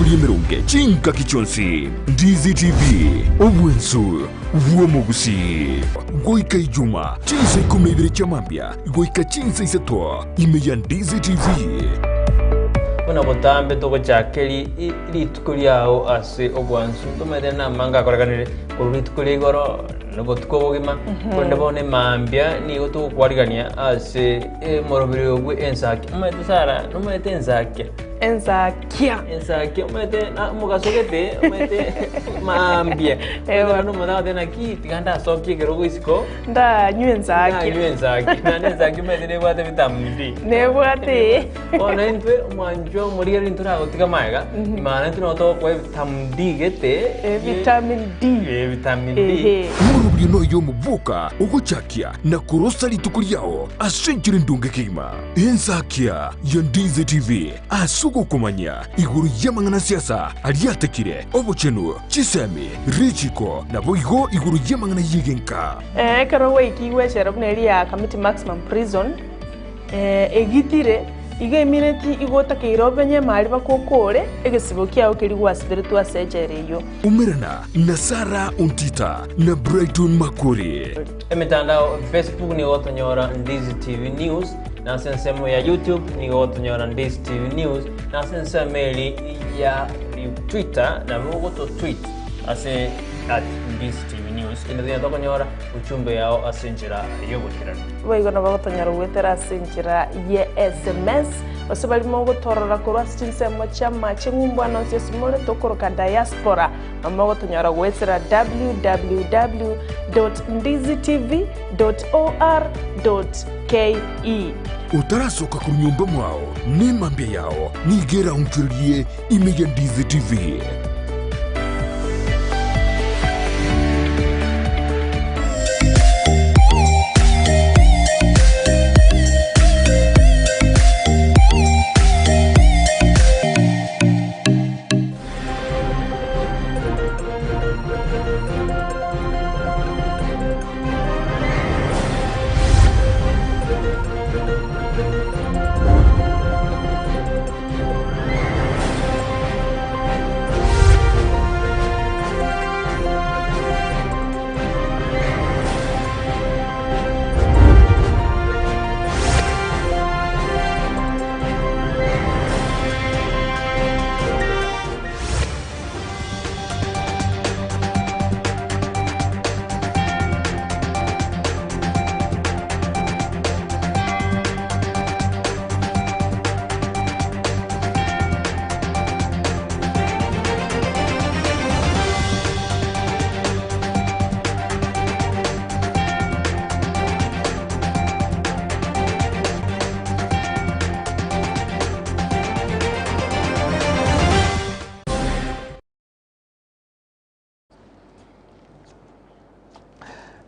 Emoroberio emeronge chingaki chionsi. Ndizi TV, obwensu bw'omogusii. Goika Ijuma, chinsa ikomi na ibere chia mambia goika chinsa isato ime ya Ndizi TV. Buna botambe togochaka rituko riao ase obwansu, tomanyete namange akorekanire korwa rituko ria igoro na obotuko obogima, korende bono emambia nigo togokwarigania ase emoroberio bwe ensaki. Omanyete Sarah, nomanyete ensakia? Ensakia. Ensakia omanyete na omogaso gete, omanyete maambia. Ewa. Omanyete omonto agoteba naki tiga ndasokie ekerogo isiko, Ndanywe ensakia. ndanywe ensakia. Naende ensakia omanyete nebwate vitamin D. Nebwate. Bono intwe omwanchwa omorigereria ntoragotiga magega, maana intwe nabo togokoa evitamin D gete. Vitamin D. Eh, vitamin D. Ehe. Omoroberio noyo omoboka ogochakia na korosa rituko riao ase enchera endonge kegima. Ensakia ya Ndizi TV ase ogokomanya igoro y'amang'ana a siasa aria atekire, obochenu, chisemi, richiko, naboigo igoro y'amang'ana y'egenka. Ekero gwaikigwe echela buna eria ya Kamiti Maximum Prison, egitire, igo emineti igo otakeire obenye emari baka okore egesibo kiao keria gwasiberetwe ase echela eyio. Umerana na Sarah Ontita na Brighton Makori. Emetandao Facebook nigo gotonyora Ndizi TV News, na ase ensemo ya YouTube nigo gotonyora Ndizi TV News, na ase ensemo eri ya Twitter nabo ogoto tweet ase at Ndizi TV News. Kende tonya tokonyora ujumbe yao ase enchera y'oboikeranu. Boigo nabo gotonyora goetera ase enchera ye sms, gose baria mogotorora korwa ase chinsemo chi'amache ng'umbu ane onsi ase more tokoroka diaspora, nabo mogotonyora goetera www dot ndizitv dot or dot ke. Otarasoka korwa nyomba mwao, nemambia yao nigo eraonchorerie ime ya Ndizi TV.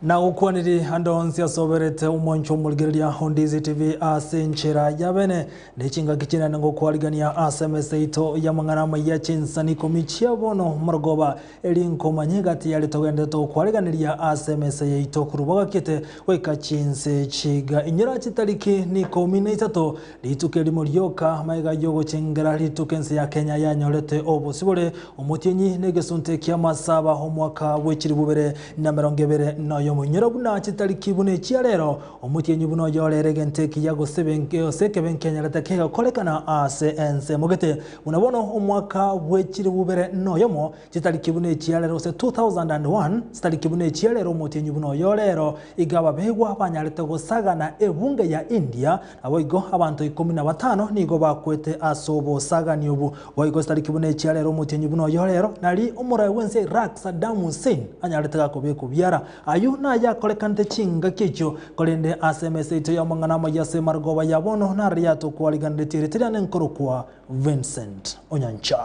Na gokwaniri ande onsi asoberete omwancho omorigereria o Ndizi TV ase enchera ya bene ne chingaki chinene ngokwarigania ase emesa yaito y'amang'ana amaya chinsani ikomi chia bono morogoba eri nkomanya egati yare togenderete gokwariganeria ase emesa yaito korwa bogakete goika chinse chiga inyora chitariki nikomi na isato Rituko erimo rioka magega y'ogochengera rituko ense ya Kenya yanyorete obosibore, omotienyi na egesunte ki'amasaba omwaka bwe chilifu bibere na emerongo ebere na oyomo. Inyora buna chitariki buna echia rero, omotienyi buna oyo orere egento ekiya gose gose ekebe nkenyarete kegokorekana ase ensemo gete. Buna bono omwaka bwe chilifu bibere na oyomo, chitariki buna echia rero gose 2001, chitariki buna echia rero omotienyi buna oyo rero, iga ababegwa banyarete gosagana ebunge ya India Naboigo abanto ikomi na batano nigo bakwete ase obosagani obo. Boigo chitariki buna echia rero omotienyi buna oyo rero, nari omoraai bw'ense ya Iraq Saddam Hussein anyarete gakobekwa biara. Ayio naye akorekanete chingaki echio, korende ase emesa yaito y'amang'ana amaya ase emarogoba ya bono naro yatokwariganeretie erieta riane nkorokwa Vincent Onyancha.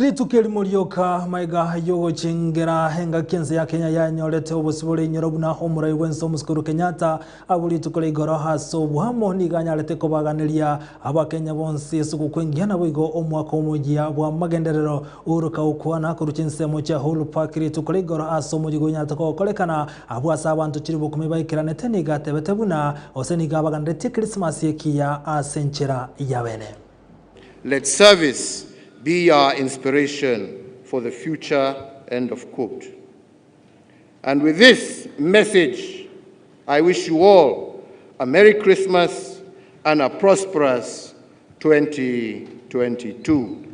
Rituko erimo rioka maiga y'ogochingera engaki ense ya Kenya yanyorete obosibore inyoro buna omorai bw'ense Omosike Uhuru Kenyatta abwo rituko ria igoro ase oboamo nigo anyarete kobaganeria Abakenya bonsi esuguku engiya naboigo omwaka omoyia bw'amagenderero. Uhuru kagokwana korwa chinsemo chia Uhuru Park rituko ria igoro ase omoyega onyarete gokorekana abwo ase abanto chilifu ikomi baikeranete nigo atebete buna gose nigo abaganeretie Krismasi ekiya ase enchera ya bene. Let service be our inspiration for the future end of quote. And with this message, I wish you all a Merry Christmas and a prosperous 2022.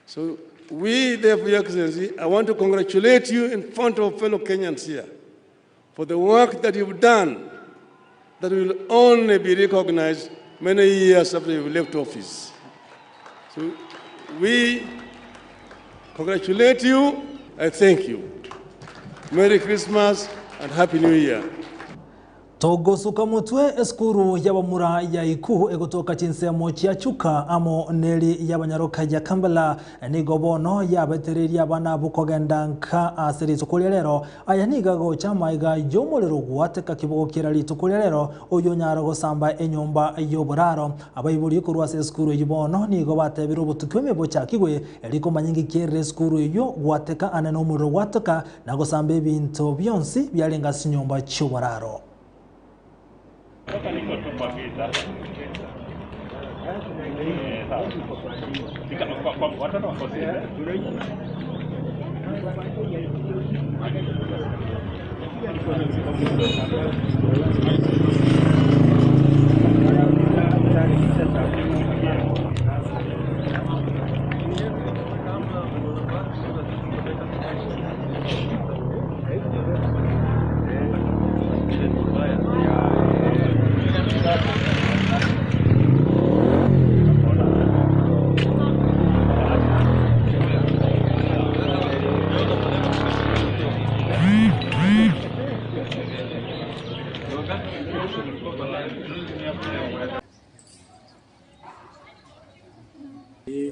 So we, therefore, Your Excellency, I want to congratulate you in front of fellow Kenyans here for the work that you've done that will only be recognized many years after you've left office. So we congratulate you. I thank you. Merry Christmas and Happy New Year. Togosuka motwe esukuru y'abamura ya Ikuu egotoka chinsemo chia Chuka amo neri y'abanyaroka ya Kambala nigo bono yabetereirie abana abwo kogenda nka ase rituko ria rero. Aya nigo agocha amaiga y'omorero gwateka kiboko kera rituko ria rero oyio onyare gosamba enyomba y'oboraro. Abaibori korwa ase esukuru eyio bono nigo batebire obotuki bw'emebochakigwe erio komanya inki kerire esukuru eyio gwateka ane nomorero gwateka na gosamba ebinto bionsi biarenge ase chinyomba chi'oboraro.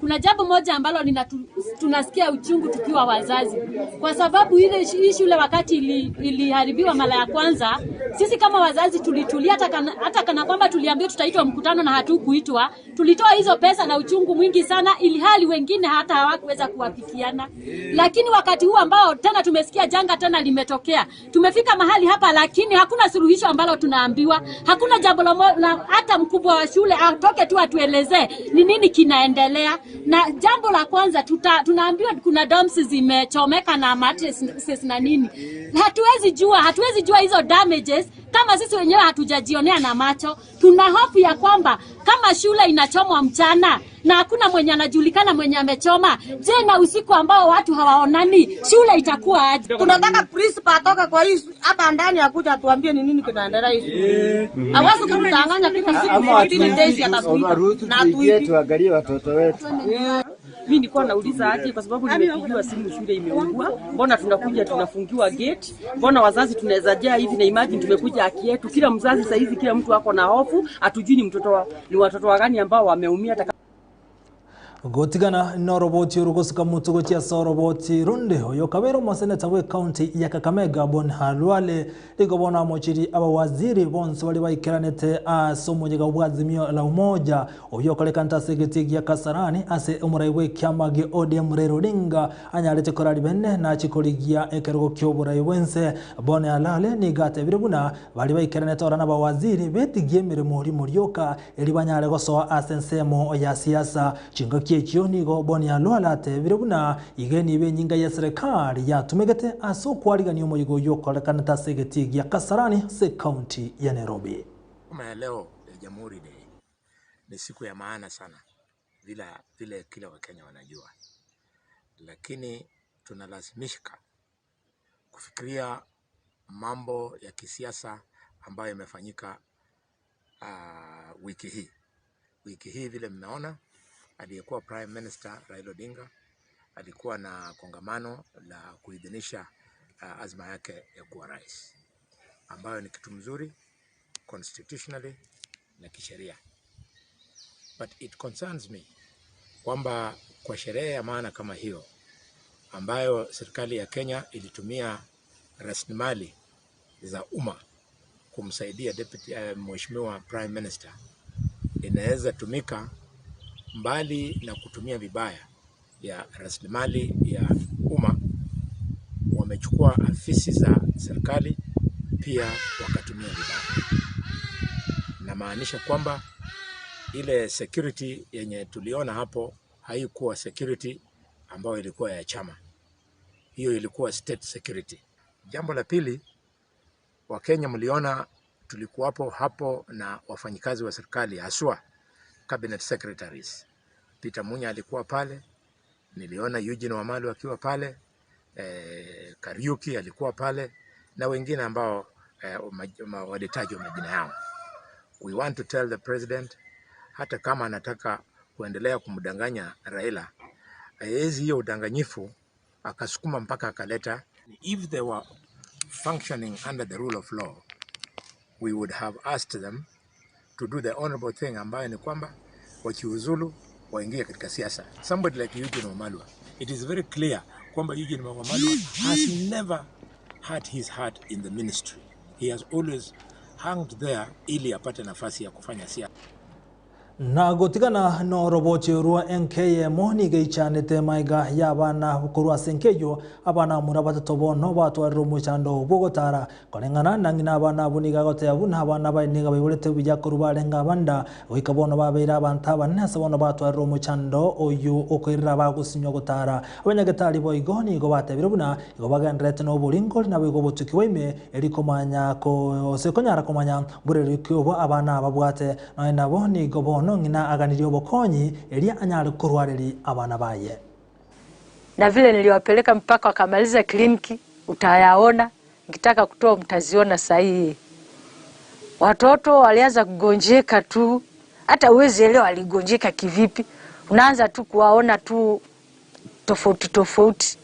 Kuna jambo moja ambalo linatu, tunasikia uchungu tukiwa wazazi, kwa sababu ile hii shule wakati iliharibiwa mara ya kwanza, sisi kama wazazi tulitulia, hata kana, hata kana kwamba tuliambiwa tutaitwa mkutano na hatukuitwa. Tulitoa hizo pesa na uchungu mwingi sana, ili hali wengine hata hawakuweza kuwafikiana. Lakini wakati huu ambao tena tumesikia janga tena limetokea, tumefika mahali hapa, lakini hakuna suluhisho ambalo tunaambiwa, hakuna jambo la, la hata mkubwa wa shule atoke tu atuelezee ni nini kinaendelea. Na jambo la kwanza tunaambiwa kuna dorms zimechomeka na mattresses na nini, hatuwezi jua, hatuwezi jua hizo damages kama sisi wenyewe hatujajionea na macho. Tuna hofu ya kwamba kama shule inachomwa mchana na hakuna mwenye anajulikana mwenye amechoma, je, na usiku ambao watu hawaonani shule itakuwa aje? Tunataka principal atoke kwa hii hapa ndani akuja atuambie ni nini kinaendelea hii shule. Hawezi kutudanganya kila siku 15 days atatuita na atuipi. Tuangalie watoto wetu. Mimi nilikuwa nauliza aje, kwa sababu nimepigiwa simu shule imeungua, mbona tunakuja tunafungiwa gate? Mbona wazazi tunaweza jaa hivi? Na imagine tumekuja haki yetu, kila mzazi saa hizi, kila mtu ako na hofu, hatujui ni mtoto wa, ni watoto wa gani ambao wameumia hata Gotigana noroboti orugosuka mutugo chia soroboti runde oyo kabere omoseneta bwe county ya Kakamega Bon Halwale nigo bono amochiri abawaziri bonsi bari baikeranete ase omoyega bwa Azimio la Umoja oyo okorekana ase egeti gia Kasarani ase omorai bwe ekiama gia ODM Raila Odinga anyarete korari bene nachikorigia ekerogo kia oborai bwense. Bon Halwale nigo atebire buna bari baikeranete ora n'abawaziri betigie emiremo rimo rioka eri banyare gosoa ase ensemo ya siasa. Chingaki echio nigo Boni Halwale atebire buna igeni ibe enyinga ya serikali yatumegete ase okwarigania omoyigo oyo okorekanete ase egeti gia Kasarani ase county ya Nairobi. Kama ya leo ya Jamhuri Day ni siku ya maana sana, vile vile kila Wakenya wanajua, lakini tunalazimika kufikiria mambo ya kisiasa ambayo yamefanyika wiki hii. Wiki hii vile mmeona, aliyekuwa Prime Minister Raila Odinga alikuwa na kongamano la kuidhinisha azma yake ya kuwa rais, ambayo ni kitu mzuri constitutionally na kisheria. But it concerns me kwamba kwa sherehe ya maana kama hiyo ambayo serikali ya Kenya ilitumia rasilimali za umma kumsaidia deputy, mheshimiwa prime minister, inaweza tumika mbali na kutumia vibaya ya rasilimali ya umma, wamechukua afisi za serikali pia wakatumia vibaya. Namaanisha kwamba ile security yenye tuliona hapo haikuwa security ambayo ilikuwa ya chama, hiyo ilikuwa state security. Jambo la pili, Wakenya mliona tulikuwapo hapo na wafanyikazi wa serikali haswa cabinet secretaries. Peter Munya alikuwa pale, niliona Eugene Wamalwa akiwa pale, Kariuki alikuwa pale na wengine ambao walitajwa majina yao. We want to tell the president, hata kama anataka kuendelea kumdanganya Raila, hawezi hiyo udanganyifu akasukuma mpaka akaleta. If they were functioning under the rule of law, we would have asked them to do the honorable thing ambayo ni kwamba wakiuzulu waingie katika siasa. Somebody like Eugene Wamalwa, it is very clear kwamba Eugene Wamalwa has never had his heart in the ministry. He has always hung there ili apate nafasi ya kufanya siasa. Na gotigana no robochi rwa NKM nigeichanete maiga y'abana korwa ase enkeyo abana mura batato bono batwarire omochando bogotara koreng'ana na ng'ina abana abo niga goteba buna abana baye niga baiborete buya korwa barenga abanda goika bono babeire abanto abanene ase bono batwarire omochando oyo okoirera bagosinywa gotara abanyagetari boigo nigo batebire buna igo bagenderete na oboringori nabo igo obotuki bwaime erikomanya ase konyara komanya mboreri obo abana babwate noe nabo nigo bono ng'ina aganirie obokonyi eria anyare korwareri abana baye. Na vile niliwapeleka mpaka wakamaliza kliniki, utayaona nikitaka kutoa mtaziona sahihi. Watoto walianza kugonjeka tu, hata huwezi elewa waligonjeka kivipi, unaanza tu kuwaona tu tofauti tofauti.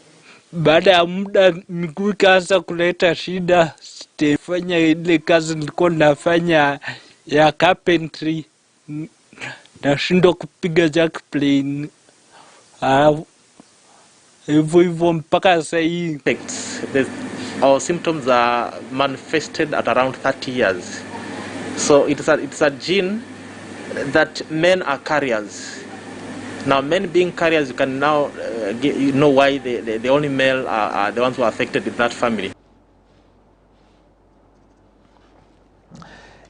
Baada ya muda miguu ikaanza kuleta shida, sitafanya ile kazi nilikuwa nafanya ya carpentry, nashindwa kupiga jack plane hivyo hivyo mpaka sasa hii. Our symptoms are manifested at around 30 years. So it's a gene that men are carriers. Now, men being carriers, you can now you know why the only male are the ones who are affected in that family.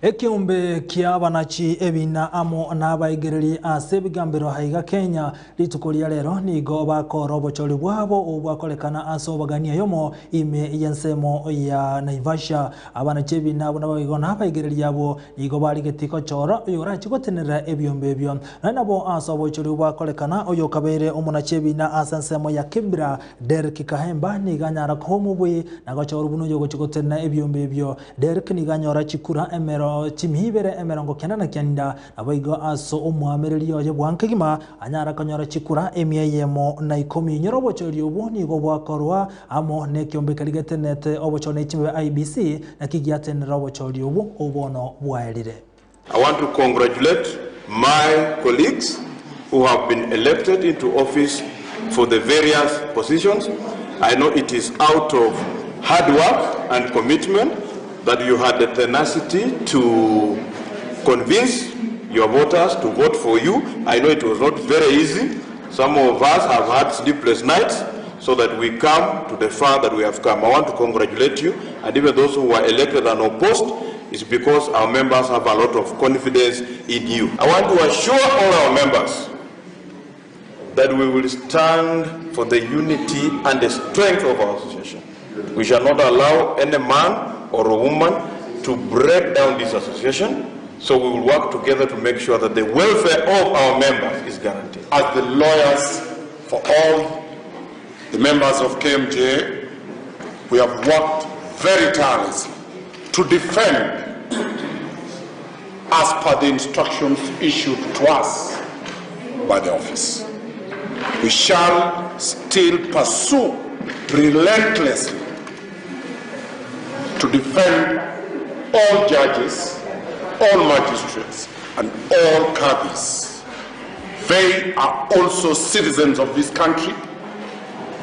Ekiumbe kia banachi ebina amo n'abaigereri ase ebigambero haiga Kenya rituko ria rero nigo bakora obochori bwabo obwakorekana ase obagania yomo ime y'ensemo ya Naivasha. Abanachi ebina abo nabaigo n'abaigereri abo nigo barigeti gochora oyo orachi gotenera ebiombe ebio. Naye nabo ase obochori bwakorekana oyo kabere omonachi ebina ase ensemo ya Kibra Derek Kahemba nigo anyara koba omobui na gochora buno oyo gochi gotenera ebiombe ebio. Derek nigo anyora chikura emero chimibere emerongo kenda na kenda nabo igo ase omwamereri oye bwankegima anyara konyora chikura emia eyemo na ikomi. Nyora obochori obwo nigo bwakorwa amo nekiombe keri getenete obochori na echimbe IBC naki giatenera obochori obwo obono bwaerire. I want to congratulate my colleagues who have been elected into office for the various positions. I know it is out of hard work and commitment that you had the tenacity to convince your voters to vote for you. I know it was not very easy. Some of us have had sleepless nights so that we come to the far that we have come. I want to congratulate you, and even those who were elected and opposed, it's because our members have a lot of confidence in you. I want to assure all our members that we will stand for the unity and the strength of our association. We shall not allow any man or a woman to break down this association, so we will work together to make sure that the welfare of our members is guaranteed. As the lawyers for all the members of KMJA, we have worked very tirelessly to defend, as per the instructions issued to us by the office. We shall still pursue relentlessly to defend all judges, all magistrates, and all cadres They are also citizens of this country.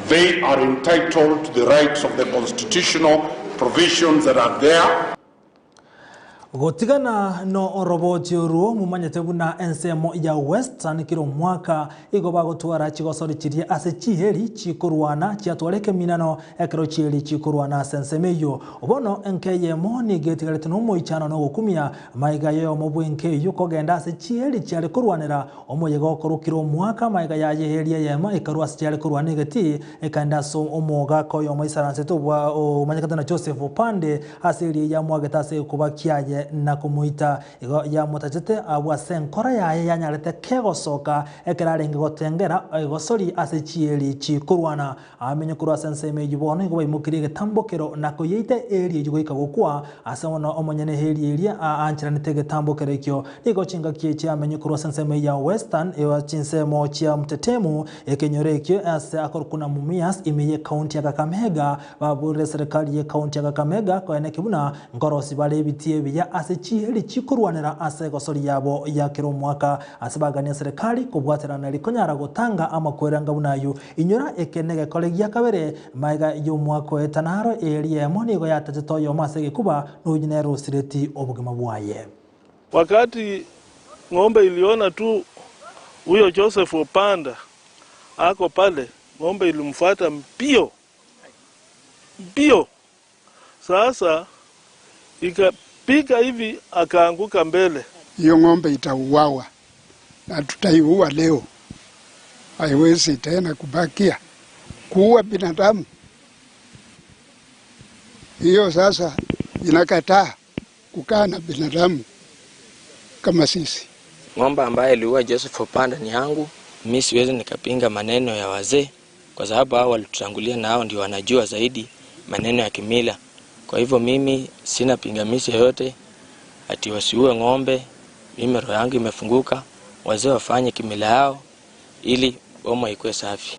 They are entitled to the rights of the constitutional provisions that are there. Gotigana noroboti orwo momanyete buna ensemo ya Western kera omwaka igo bagotwara chigosori chiria ase chieri chikorwana chiatwara ekeminano ekero chieri chikorwana ase ensemo eyio. Bono enka eyemo nigo etigarete nomoichano na ogokumia Amaiga y'oyomo bw'enka eyio kogenda ase chieri chiare korwanera omoyega okorokire omwaka, amaiga yaye eeri eyemo ekarua ase chiare korwana egetii, ekaenda ase omogaka oyomo oisaransete obwa omanyekete na Joseph Opande, ase eeri eyio yamwagete ase egekuba kiaye na komoita. Igo yamotachete agwo ase enkoro yaye yanyarete kegosoka ekero arenge gotengera egosori ase chieri chikorwana. Abamenyi korwa ase ensemo eyio bono nigo baimokirie egetambokero na koyeita eeri eyio goika gokwa, ase bono omonyene eeri eria aancheranete egetambokero ekio. Nigo chingaki echi amenye korwa ase ensemo ya Western eba chinsemo chia Mtetemu, ekenyoro ekio ase akorokwa na Mumias ime y'ecounty ya Kakamega, baborire eserekari y'ecounty ya Kakamega koeneki buna nkorosi bare ebitii ebiya ase chieri chikorwanera ase egosori yabo ya kera omwaka ase bagania eserekari kobwaterana eri konyara gotanga amakweri anga buna ayio. Inyora, eke negekore gia kabere, magega y'omwaka oeta naro eeri eyemo nigo yatachete oyomo ase egekuba, na oyio nere osireti obogima bwaye. Wakati ng'ombe iliona tu huyo Joseph Opanda ako pale, ng'ombe ilimfuata mbio mbio. Sasa ikapiga hivi akaanguka mbele. Hiyo ng'ombe itauawa na tutaiua leo, haiwezi tena kubakia kuua binadamu. Hiyo sasa inakataa kukaa na binadamu kama sisi. Ng'ombe ambaye aliua Joseph Opanda ni yangu. Mi siwezi nikapinga maneno ya wazee kwa sababu hao walitutangulia na hao ndio wanajua zaidi maneno ya kimila. Kwa hivyo mimi sina pingamizi yoyote ati wasiue ng'ombe. Mimi roho yangu imefunguka, wazee wafanye kimila yao ili boma ikuwe safi.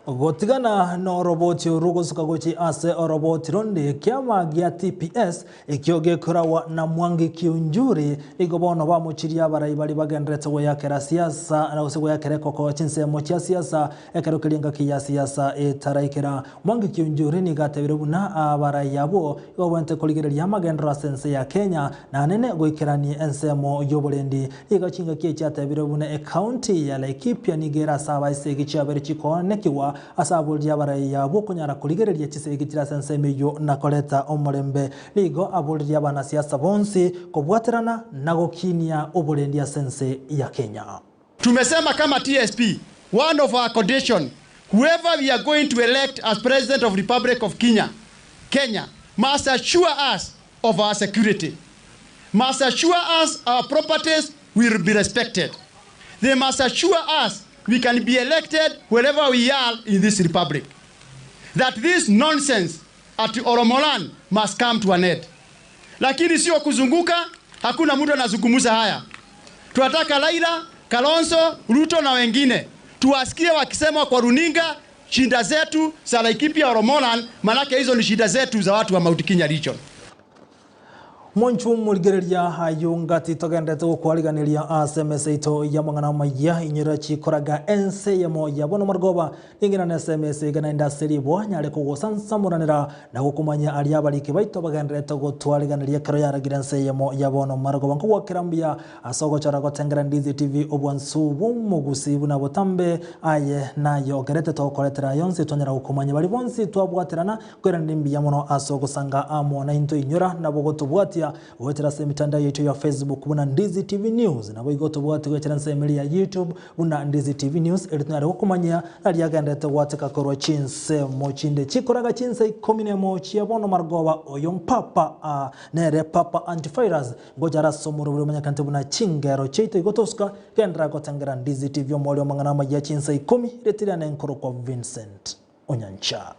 Gotigana noroboti oru gosuka gochi ase oroboti ronde ekiama gia TPS ekio gekoragwa na Mwangi Kiunjuri nigo bono bamochirie abarai baria bagenderete goyakera siasa gose goyakera ekoko chinsemo chia siasa ekero keria engaki ya siasa etaraikera. Mwangi Kiunjuri nigo atebire buna abarai abwo igo babwenerete korigereria amagenderero ase ense ya Kenya nanene goikerania ensemo y'oborendi. Nigo chingaki echi atebire buna ecounty ya Laikipia nigo ere ase abaisegi chiabere chikoonekigwa ase aboriri abarai abwo okonyara korigereria chisegi chire ase ensemo eyio na koreta omorembe. Nigo aboririe abanasiasa bonsi kobwaterana na gokinia oborendi ase ense ya Kenya. Tumesema kama TSP, one of our condition, whoever we are going to elect as President of Republic of Kenya, Kenya must assure us of our security, must assure us our properties will be respected. They must assure us we can be elected wherever we are in this republic. That this nonsense at Oromolan must come to an end. Lakini sio kuzunguka, hakuna mtu anazungumza haya. Tunataka Raila, Kalonzo, Ruto na wengine tuwasikie wakisema kwa runinga shida zetu za Laikipia Oromolan, manake hizo ni shida zetu za watu wa Mount Kenya region. Monchu morigereria ayio ngati togenderete gokwariganeria ase emesa yaito y'amang'ana amaya inyora chikoraga ense eyemo ya bono marogoba ning'ina nese emesa iga naende ase ribwa nyare kogosansamoranera na gokomanya aria abariki baito bagenderete gotwariganeria ekero yaragire ense eyemo ya bono marogoba nkogwakera mbuya Ase ogochora gotengera Ndizi TV obwansu bw'omogusii buna botambe, aye naye ogerete togokoretera aya onsi twanyara gokomanya baria bonsi twabwaterana koiraneria mbuya mono ase ogosanga amo naintwe inyora nabo gotobwatia goetera ase emitandao yaito ya Facebook buna Ndizi TV News naboigo tobwati goetera ense emeri ya YouTube buna Ndizi TV News erio tonyare gokomanyia naria agenderete gwateka korwa chinsemo chinde chikoraga chinsa ikomi nemo chia bono marogoba oyo mpapa aa nere Papa Antivirus Ngocha are ase omorobori omanyekanete buna chingero chiaito igo tosuka, genderera gotengera Ndizi TV omoerio omang'ana amaya chinsa ikomi, ritiriane nkorokwa Vincent Onyancha.